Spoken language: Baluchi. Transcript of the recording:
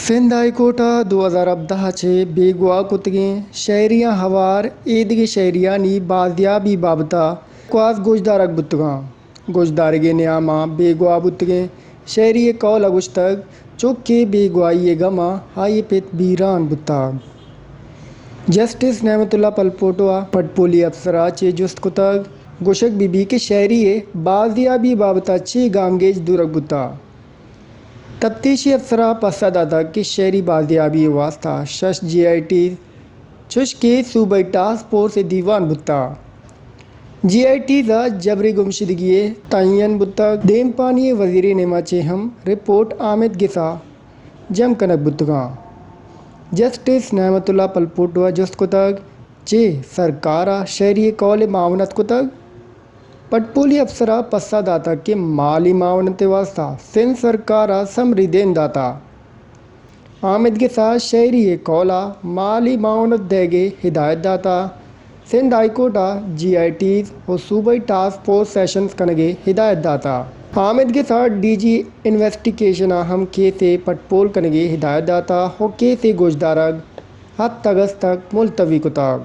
سندھ ہائی کورٹ ءَ دو ہزار ہبدہ ءَ چہ بیگواہ کتگیں شہریاں ہوار ایدگہ شہریانی بازیابی بابت ءَ درخواست گوشدارگ بوتگاں۔ گوشدارگ ءِ نیام ءَ بیگواہ بوتگیں شہری ءِ قول ءَ گوشتگ، چک ءِ بیگواہی ءِ گم ءَ آئی ءِ پت بیران بوتگ۔ جسٹس نعمت اللہ پلپوٹو ءَ پٹ پولی افسر ءَ چہ جست کتگ، گوشگ بہ بیت کہ شہری ءِ بازیابی بابت ءَ چے گامگیج زورگ بوتگ۔ تفتیشی افسر ءَ پسہ داتگ کہ شہری بازیابی ءِ واستہ شش جے آئی ٹیز چش کہ صوبائی ٹاسک فورس ءِ دیوان بوتگ۔ جے آئی ٹیز ءَ جبری گمشدگی ءِ تعین بوتگ۔ دیمپانی ءِ وزیر ءِ نیمگ ءَ چہ ہم رپورٹ آمید گس ءَ جم کنگ بوتگاں۔ جسٹس نعمت اللہ پلپوٹو ءَ جست کتگ، چے سرکار ءَ شہری ءِ قول ءِ معاونت کتگ؟ پٹ پولی افسر ءَ پسہ داتگ کہ مالی معاونت ءِ واستہ سندھ سرکار ءَ سمری دیم داتگ۔ آمید گس ءَ شہری ءِ قول ءَ مالی معاونت دئیگ ءِ ہدایت داتگ۔ سندھ ہائی کورٹ ءَ جے آئی ٹیز ءُ صوبائی ٹاسک فورس سیشنز کنگ ءِ ہدایت داتگ۔ آمید گس ءَ ڈی جی انویسٹیگیشن ءَ ہم کیس ءِ پٹ پول کنگ ءِ ہدایت داتگ ءُ کیس ءِ گوشدارگ ہپت اگست تک ملتوی کتگ۔